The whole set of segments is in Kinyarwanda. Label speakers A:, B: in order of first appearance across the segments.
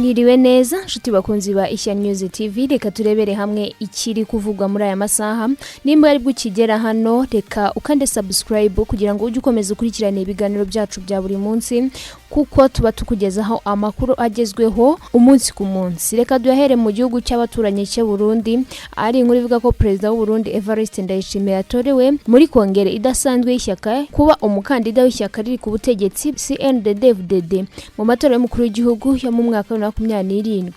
A: Mwiriwe neza nshuti bakunzi ba Ishya News TV. Reka turebere hamwe ikiri kuvugwa muri aya masaha. Nimba ari bwo ukigera hano, reka ukande subscribe kugira ngo ujye ukomeza ukurikirana ibiganiro byacu bya buri munsi, kuko tuba tukugezaho amakuru agezweho umunsi ku munsi. Reka duhere mu gihugu cy'abaturanyi cy'u Burundi. Ari inkuru ivuga ko Perezida w'u Burundi Evariste Ndayishimiye yatorewe muri kongere idasanzwe y'ishyaka kuba umukandida w'ishyaka riri ku butegetsi CNDD-FDD mu matora y'umukuru w'igihugu yo mu mwaka wa 2027.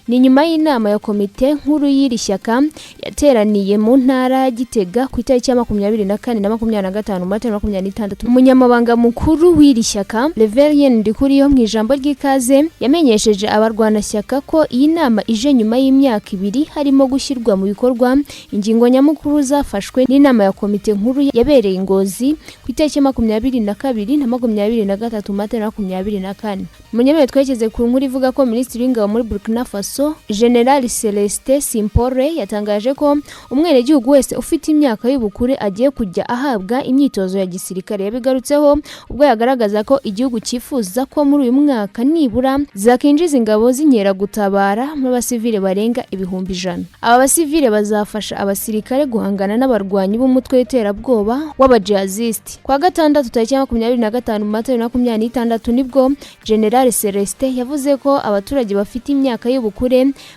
A: Ni nyuma y'inama ya komite nkuru y'iri shyaka yateraniye mu ntara ya Gitega ku itariki ya 24 na 25 Mata 26. Umunyamabanga mukuru w'iri shyaka, Reverien Ndikuriyo, mu ijambo ry'ikaze yamenyesheje abarwanashyaka ko iyi nama ije nyuma y'imyaka 2 harimo gushyirwa mu bikorwa ingingo nyamukuru zafashwe n'inama ya komite nkuru yabereye i Ngozi ku itariki ya 22 na 23 Mata 24. Munyemere twekeze ku nkuru ivuga ko Minisitiri w'Ingabo muri Burkina Faso, General Celestin Simpore, yatangaje ko umwenegihugu wese ufite imyaka y'ubukure agiye kujya ahabwa imyitozo ya gisirikare. Yabigarutseho ubwo yagaragaza ko igihugu cyifuza ko muri uyu mwaka nibura zakinjiza ingabo z'inkeragutabara n'abasivile barenga 100,000. Aba basivile bazafasha abasirikare guhangana n'abarwanyi b'umutwe w'iterabwoba w'abajihadisite. Kwa gatandatu tariki ya 25 Mata 2026 nibwo General Celestin yavuze ko abaturage bafite imyaka y'ubukure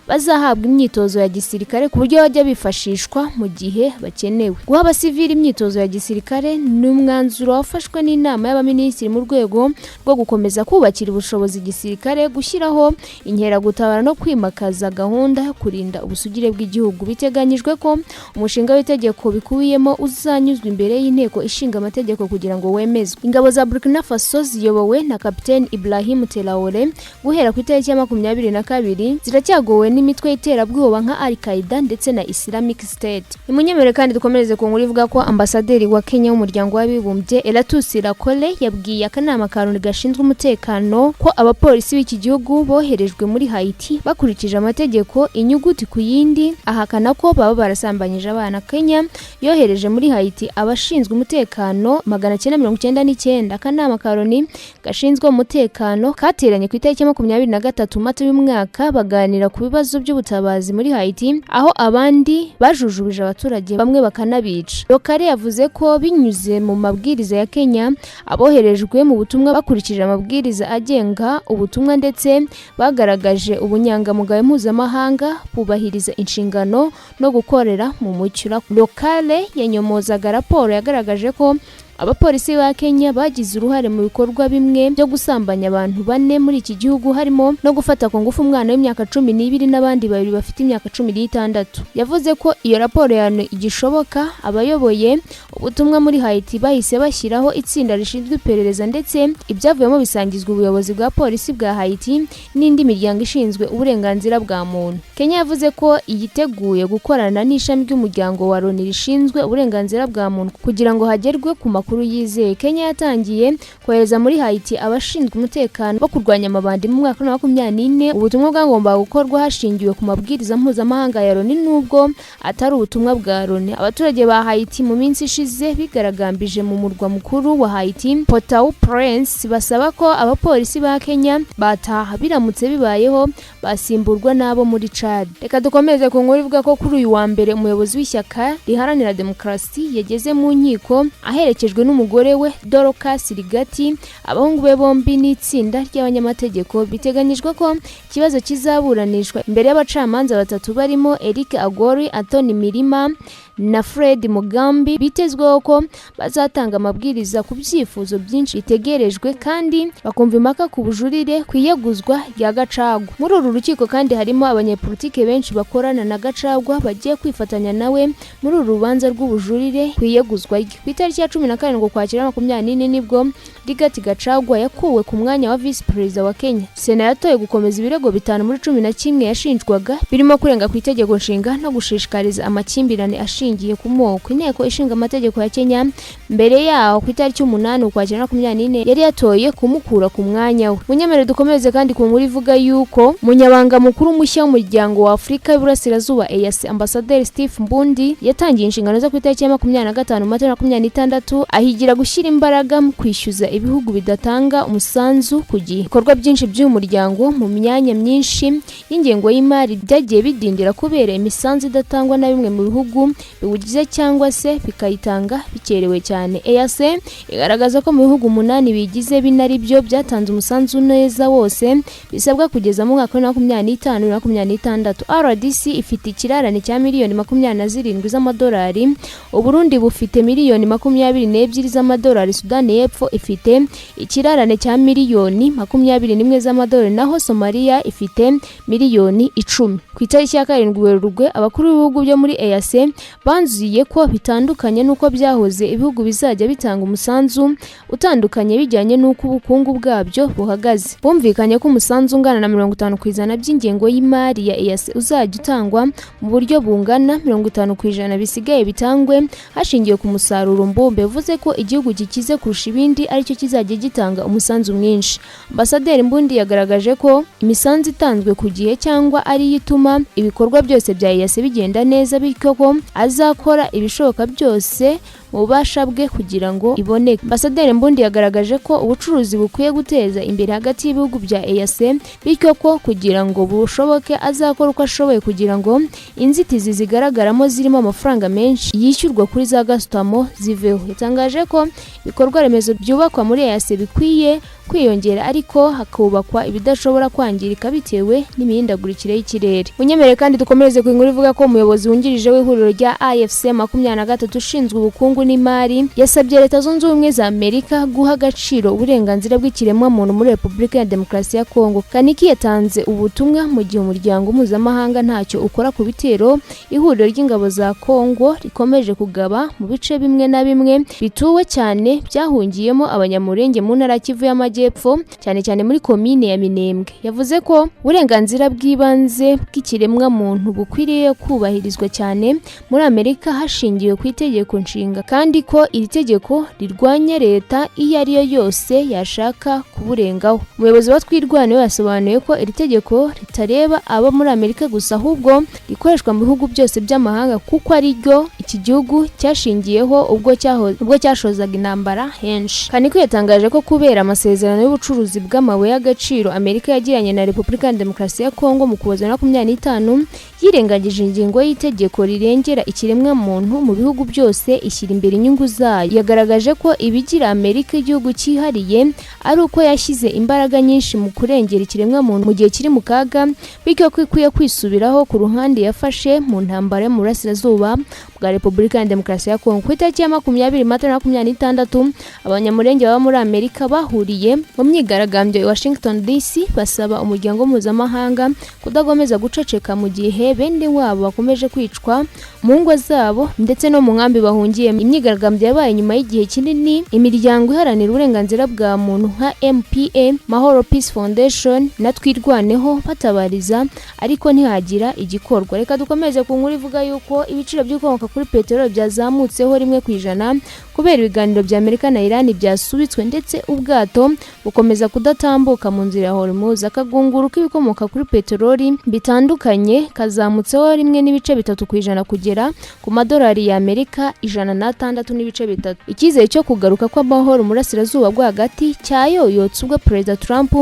A: bazahabwa imyitozo ya gisirikare ku buryo bajya bifashishwa mu gihe bakenewe. Guha abasivili imyitozo ya gisirikare ni umwanzuro wafashwe n'inama y'abaminisitiri mu rwego rwo gukomeza kubakira ubushobozi gisirikare, gushyiraho inkeragutabara no kwimakaza gahunda yo kurinda ubusugire bw'igihugu. Biteganyijwe ko umushinga w'itegeko bikubiyemo uzanyuzwa imbere y'Inteko Ishinga Amategeko kugira ngo wemezwe. Ingabo za Burkina Faso ziyobowe na Kapiteni Ibrahim Traore guhera ku itariki ya 22 ziracyagowe n'imitwe y'iterabwoba nka Al Qaeda ndetse na Islamic State. Imunyemere kandi dukomereze ku nkuru ivuga ko ambasaderi wa Kenya w'Umuryango w'Abibumbye, Eratus Rakole, yabwiye akanama ka Loni gashinzwe umutekano ko abapolisi b'iki gihugu boherejwe muri Haiti bakurikije amategeko inyuguti ku yindi, ahakana ko baba barasambanyije abana. Kenya yohereje muri Haiti abashinzwe umutekano 999. Akanama ka Loni gashinzwe umutekano kateranye ku itariki ya 23 Mata y'umwaka baganira ku bibazo by'ubutabazi muri Haiti, aho abandi bajujubije abaturage bamwe bakanabica. Lokare yavuze ko binyuze mu mabwiriza ya Kenya, aboherejwe mu butumwa bakurikije amabwiriza agenga ubutumwa ndetse bagaragaje ubunyangamugayo mpuzamahanga, bubahiriza inshingano no gukorera mu mucyo. Lokale yanyomozaga raporo yagaragaje ko abapolisi ba Kenya bagize uruhare mu bikorwa bimwe byo gusambanya abantu bane muri iki gihugu, harimo no gufata ku ngufu umwana w'imyaka 12 n'abandi babiri bafite imyaka 16. Yavuze ko iyo raporo ya igishoboka. Abayoboye ubutumwa muri Haiti bahise bashyiraho itsinda rishinzwe iperereza, ndetse ibyavuyemo bisangizwa ubuyobozi bwa polisi bwa Haiti n'indi miryango ishinzwe uburenganzira bwa muntu. Kenya yavuze ko yiteguye gukorana n'ishami ry'umuryango wa Loni rishinzwe uburenganzira bwa muntu kugira ngo hagerwe ku makuru yizeye. Kenya yatangiye kohereza muri Haiti abashinzwe umutekano bo kurwanya amabandi mu mwaka wa 24. Ubutumwa bwagombaga gukorwa hashingiwe ku mabwiriza mpuzamahanga ya Loni, nubwo atari ubutumwa bwa Loni. Abaturage ba Haiti mu minsi ishize bigaragambije mu murwa mukuru wa Haiti, Port-au-Prince, basaba ko abapolisi ba Kenya bataha, biramutse bibayeho basimburwa n'abo muri Chad. Reka dukomeze ku nkuru ivuga ko kuri uyu wa mbere umuyobozi w'ishyaka riharanira demokarasi yageze mu nkiko aherekejwe n'umugore we Dorcas Rigati, abahungu be bombi n'itsinda ry'abanyamategeko. Biteganyijwe ko ikibazo kizaburanishwa imbere y'abacamanza batatu barimo Eric Agori, Anthony Mirima na Fred Mugambi. Bitezweho ko bazatanga amabwiriza ku byifuzo byinshi bitegerejwe kandi bakumva impaka ku bujurire ku iyeguzwa rya Gachagua. Muri uru rukiko kandi harimo abanyepolitike benshi bakorana na Gachagua bagiye kwifatanya nawe muri uru rubanza rw'ubujurire ku iyeguzwa rye. Ku itariki ya 17 Ukwakira 24 nibwo Rigathi Gachagua yakuwe ku mwanya wa visi perezida wa Kenya. Sena yatoye gukomeza ibirego bitanu muri 11 yashinjwaga, birimo kurenga ku itegeko nshinga no gushishikariza amakimbirane ashingiye ku moko. Inteko Ishinga Amategeko ya Kenya mbere yaho ku itariki 8 Ukwakira 24 yari yatoye kumukura ku mwanya we. Munyemere dukomeze kandi ku nkuru ivuga yuko umunyabanga mukuru mushya w'Umuryango wa Afurika y'Uburasirazuba, EAC, Ambasaderi Steve Mbundi, yatangiye inshingano zo ku itariki ya 25 Mata 26. Ahigira gushyira imbaraga mu kwishyuza ibihugu bidatanga umusanzu ku gihe. Ibikorwa byinshi by'uyu muryango mu myanya myinshi y'ingengo y'imari byagiye bidindira kubera imisanzu idatangwa na bimwe mu bihugu biwugize cyangwa se bikayitanga bikerewe cyane. EAC igaragaza ko mu bihugu 8 bigize, bine ari byo byatanze umusanzu neza wose bisabwa kugeza mu mwaka wa 2025 na 2026. RDC ifite ikirarane cya miliyoni 27 z'amadolari, Uburundi bufite miliyoni 22 z'amadolari, Sudani y'Epfo ifite ikirarane cya miliyoni 21 z'amadolari, naho Somalia ifite miliyoni 10. Ku itariki ya 7 Werurwe, abakuru b'ibihugu byo muri EAC banzuye ko, bitandukanye n'uko byahoze, ibihugu bizajya bitanga umusanzu utandukanye bijyanye n'uko ubukungu bwabyo buhagaze. Bumvikanye ko umusanzu ungana na 50% by'ingengo y'imari ya EAC uzajya utangwa mu buryo bungana, 50% bisigaye bitangwe hashingiwe ku musaruro mbumbe, bivuze ko igihugu gikize kurusha ibindi aricyo kizajya gitanga umusanzu mwinshi. Ambasaderi Mbundi yagaragaje ko imisanzu itanzwe ku gihe cyangwa ariyo ituma ibikorwa byose bya EAC bigenda neza, bityo ko azakora ibishoboka byose mu bubasha bwe kugira ngo iboneke. Ambasaderi Mbundi yagaragaje ko ubucuruzi bukwiye guteza imbere hagati y'ibihugu bya EAC, bityo ko kugira ngo bushoboke azakora uko ashoboye kugira ngo inzitizi zigaragaramo zirimo amafaranga menshi yishyurwa kuri za gasutamo ziveho. Yatangaje ko ibikorwa remezo byubakwa muri EAC bikwiye kwiyongera, ariko hakubakwa ibidashobora kwangirika bitewe n'imihindagurikire y'ikirere. Munyemere kandi dukomereze ku inkuru ivuga ko umuyobozi wungirije w'ihuriro rya AFC 23 ushinzwe ubukungu n'imari yasabye Leta Zunze Ubumwe za Amerika guha agaciro uburenganzira bw'ikiremwamuntu muri Repubulika ya Demokarasi ya Kongo. Kaniki yatanze ubutumwa mu gihe umuryango mpuzamahanga ntacyo ukora ku bitero ihuriro ry'ingabo za Kongo rikomeje kugaba mu bice bimwe na bimwe bituwe cyane byahungiyemo Abanyamurenge mu ntara Kivu y'Amajyepfo, cyane cyane muri komine ya Minembwe. Yavuze ko uburenganzira bw'ibanze bw'ikiremwamuntu bukwiriye kubahirizwa cyane muri Amerika hashingiwe ku itegeko nshinga, kandi ko iri tegeko rirwanya leta iyo ari yo yose yashaka kuburengaho. Umuyobozi wa Twirwaneho yasobanuye ko iri tegeko ritareba abo muri Amerika gusa, ahubwo rikoreshwa mu bihugu byose by'amahanga, kuko ari ryo iki gihugu cyashingiyeho ubwo cyashozaga intambara henshi. Kaniko yatangaje ko kubera amasezerano y'ubucuruzi bw'amabuye y'agaciro Amerika yagiranye na Repubulika ya Demokarasi ya Kongo mu Kuboza 2025, yirengagije ingingo y'itegeko rirengera ikiremwamuntu mu bihugu byose, ishyira imbere inyungu zayo. Yagaragaje ko ibigira Amerika igihugu cyihariye ari uko yashyize imbaraga nyinshi mu kurengera ikiremwamuntu mu gihe kiri mu kaga, bityo ko ikwiye kwisubiraho ku ruhande yafashe mu ntambara yo mu burasirazuba bwa Repubulika ya Demokarasi ya Kongo. Ku itariki ya 20 Mata 2026, Abanyamurenge baba muri Amerika bahuriye mu myigaragambyo i Washington DC, basaba umuryango mpuzamahanga kudakomeza guceceka mu gihe bene wabo bakomeje kwicwa mu ngo zabo ndetse no mu nkambi bahungiyemo. Imyigaragambyo yabaye nyuma y'igihe kinini imiryango iharanira uburenganzira bwa muntu nka MPA, Mahoro Peace Foundation na Twirwaneho batabariza, ariko ntihagira igikorwa. Reka dukomeze ku nkuru ivuga yuko ibiciro by'ibikomoka kuri peteroli byazamutseho 1% kubera ibiganiro bya Amerika na Iran byasubitswe, ndetse ubwato bukomeza kudatambuka mu nzira ya Hormuz. Akagunguru k'ibikomoka kuri peteroli bitandukanye kazamutseho 1.3% kugera ku madolari ya Amerika 106.3. Icyizere cyo kugaruka kw'amahoro mu burasirazuba bwo hagati cyayoyotse ubwo Perezida Trump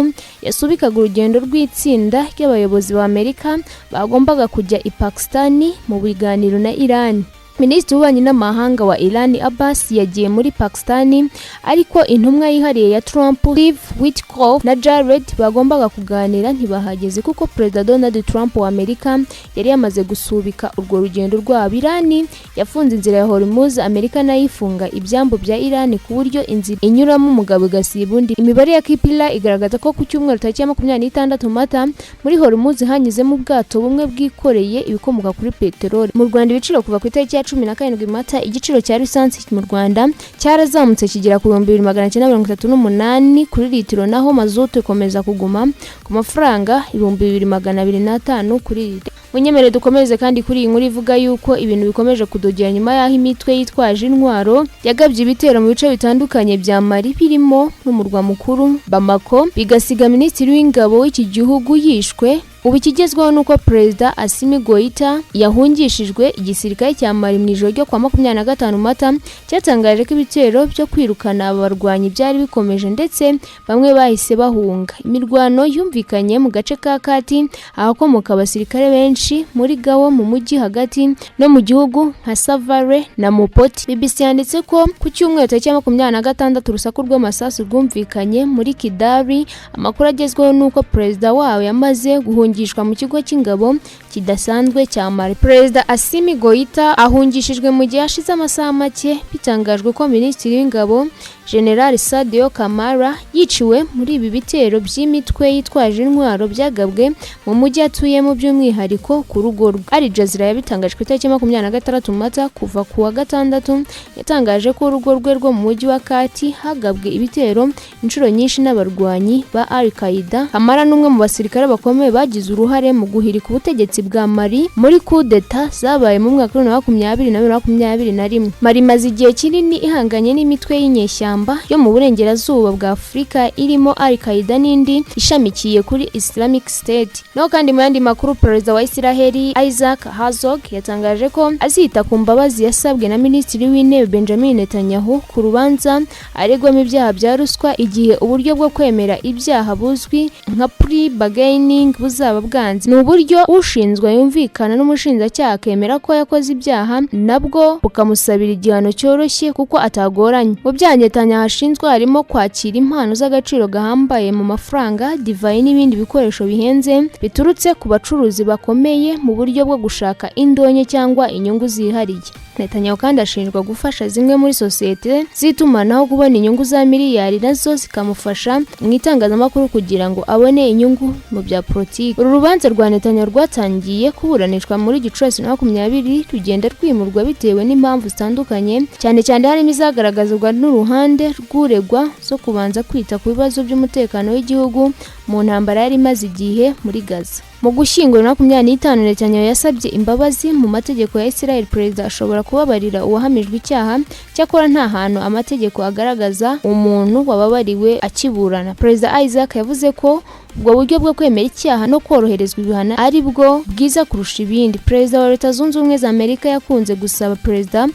A: yasubikaga urugendo rw'itsinda ry'abayobozi ba Amerika bagombaga kujya i Pakistani mu biganiro na Iran. Minisitiri w'Ububanyi n'Amahanga wa Iran, Abbas, yagiye muri Pakistani, ariko intumwa yihariye ya Trump, Steve Witkoff, na Jared bagombaga kuganira ntibahageze kuko Perezida Donald Trump wa Amerika yari yamaze gusubika urwo rugendo rwabo. Iran yafunze inzira ya Hormuz, Amerika nayo ifunga ibyambu bya Iran ku buryo inzira inyuramo umugabo igasiba undi. Imibare ya Kpler igaragaza ko ku cyumweru tariki ya 26 Mata muri Hormuz hanyuzemo ubwato bumwe bwikoreye ibikomoka kuri peteroli. Mu Rwanda, ibiciro kuva ku itariki ya 17 Mata, igiciro cya lisansi mu Rwanda cyarazamutse kigera ku 2938 kuri litiro, naho mazutu ikomeza kuguma ku mafaranga 2205 kuri litiro. Munyemere dukomeze kandi kuri iyi nkuru ivuga yuko ibintu bikomeje kudogera nyuma y'aho imitwe yitwaje intwaro yagabye ibitero mu bice bitandukanye bya Mali, birimo n'umurwa mukuru Bamako, bigasiga minisitiri w'ingabo w'iki gihugu yishwe. Ubu ikigezweho ni uko Perezida Assimi Goita yahungishijwe. Igisirikare cya Mali mu ijoro ryo kwa 25 Mata cyatangaje ko ibitero byo kwirukana aba barwanyi byari bikomeje, ndetse bamwe bahise bahunga. Imirwano yumvikanye mu gace ka Kati, ahakomoka abasirikare benshi muri Gao, mu mujyi hagati no mu gihugu nka Savare na Mopti. BBC yanditse ko ku cyumweru tariki ya 26 urusaku rw'amasasu rwumvikanye muri Kidali. Amakuru agezweho ni uko perezida wawo yamaze guhungishwa mu kigo cy'ingabo kidasanzwe cya Mali. Perezida Assimi Goita ahungishijwe mu gihe hashize amasaha make bitangajwe ko Minisitiri w'Ingabo, General Sadio Kamara, yiciwe muri ibi bitero by'imitwe yitwaje intwaro byagabwe mu mujyi atuyemo, by'umwihariko ku rugo rwe. Al Jazeera yabitangaje ku itariki 26 Mata. Kuva ku wa gatandatu yatangaje ko urugo rwe rwo mu mujyi wa Kati hagabwe ibitero inshuro nyinshi n'abarwanyi ba Al Qaeda. Kamara n'umwe mu basirikare bakomeye bagize uruhare mu guhirika ubutegetsi bwa Mali muri kudeta zabaye mu mwaka wa 2020 na 2021. Mali imaze igihe kinini ihanganye n'imitwe y'inyeshyamba yo mu burengerazuba bwa Afurika irimo Al Qaeda n'indi ishamikiye kuri Islamic State. Naho kandi mu yandi makuru, Perezida wa Isiraheli Isaac Herzog yatangaje ko azita ku mbabazi yasabwe na Minisitiri w'Intebe Benjamin Netanyahu ku rubanza aregwamo ibyaha bya ruswa, igihe uburyo bwo kwemera ibyaha buzwi nka plea bargaining buzaba bwanze. Ni uburyo ushinzwe yumvikana n'umushinjacyaha, akemera ko yakoze ibyaha, nabwo bukamusabira igihano cyoroshye kuko atagoranye. Mu byaha Netanyahu ashinzwe harimo kwakira impano z'agaciro gahambaye mu mafaranga, divayi n'ibindi bikoresho bihenze biturutse ku bacuruzi bakomeye mu buryo bwo gushaka indonke cyangwa inyungu zihariye. Netanyahu kandi ashinjwa gufasha zimwe muri sosiyete z'itumanaho kubona inyungu za miliyari, nazo zikamufasha mu itangazamakuru kugira ngo abone inyungu mu bya politiki. Uru rubanza rwa Netanyahu rwatangiye kuburanishwa muri Gicurasi na 20, rugenda rwimurwa bitewe n'impamvu zitandukanye, cyane cyane harimo izagaragazwa n'uruhande rw'uregwa zo kubanza kwita ku bibazo by'umutekano w'igihugu mu ntambara yari imaze igihe muri Gaza. Mu Gushyingo 25, Netanyahu yasabye imbabazi. Mu mategeko ya Israel, perezida ashobora kubabarira uwahamijwe icyaha. Cyakora nta hantu amategeko agaragaza umuntu wababariwe akiburana. Perezida Isaac yavuze ko ubwo buryo bwo kwemera icyaha no koroherezwa ibihano ari bwo bwiza kurusha ibindi. Perezida wa Leta Zunze Ubumwe za Amerika yakunze gusaba Perezida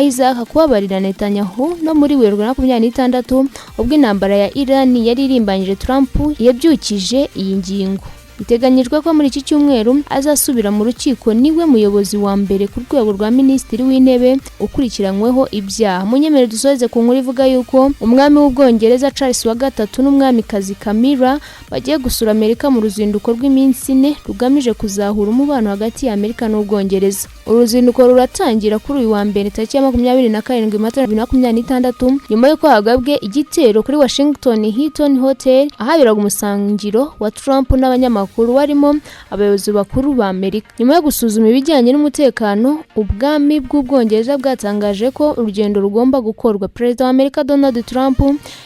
A: Isaac kubabarira Netanyahu. No muri Werurwe 26, ubwo intambara ya Iran yari irimbanyije, Trump yabyukije iyi ngingo. Biteganyijwe ko muri iki cyumweru azasubira mu rukiko. Niwe muyobozi wa mbere ku rwego rwa minisitiri w'intebe ukurikiranyweho ibyaha. Munyemere dusoze ku nkuru ivuga yuko umwami w'Ubwongereza Charles wa gatatu n'umwamikazi Camilla bagiye gusura Amerika mu ruzinduko rw'iminsi 4 rugamije kuzahura umubano hagati ya Amerika n'Ubwongereza. Uruzinduko ruratangira kuri uyu wa mbere tariki ya 27 Mata 2026, nyuma y'uko hagabwe igitero kuri Washington Hilton Hotel ahaberaga umusangiro wa Trump n'abanyamakuru barimo abayobozi bakuru ba Amerika. Nyuma yo gusuzuma ibijyanye n'umutekano, ubwami bw'Ubwongereza bwatangaje ko urugendo rugomba gukorwa. Perezida wa Amerika Donald Trump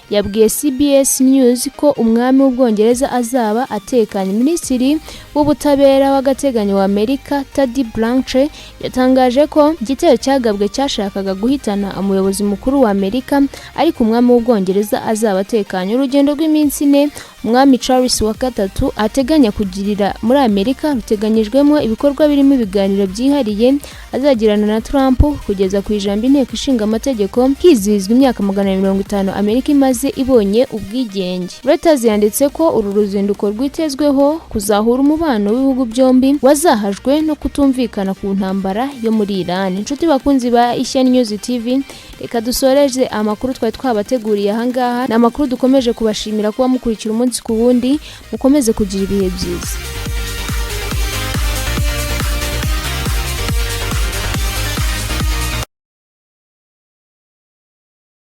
A: yabwiye CBS News ko umwami w'Ubwongereza azaba atekanye. Minisitiri w'Ubutabera w'agateganyo wa Amerika Todd Blanche yatangaje ko igitero cyagabwe cyashakaga guhitana umuyobozi mukuru wa Amerika, ariko umwami w'Ubwongereza azaba atekanye. Urugendo rw'iminsi 4 umwami Charles wa gatatu ateganya kugirira muri Amerika ruteganyijwemo ibikorwa birimo ibiganiro byihariye azagirana na Trump, kugeza ku ijambo inteko ishinga amategeko hizihizwa imyaka 250 Amerika imaze ibonye ubwigenge. Reuters yanditse ko uru ruzinduko rwitezweho kuzahura umubano w'ibihugu byombi wazahajwe no kutumvikana ku ntambara yo muri Iran. Inshuti bakunzi ba Ishya News TV, reka dusoreze amakuru twari twabateguriye ahangaha. Ni amakuru dukomeje kubashimira kuba mukurikira umunsi ku wundi. Mukomeze kugira ibihe byiza.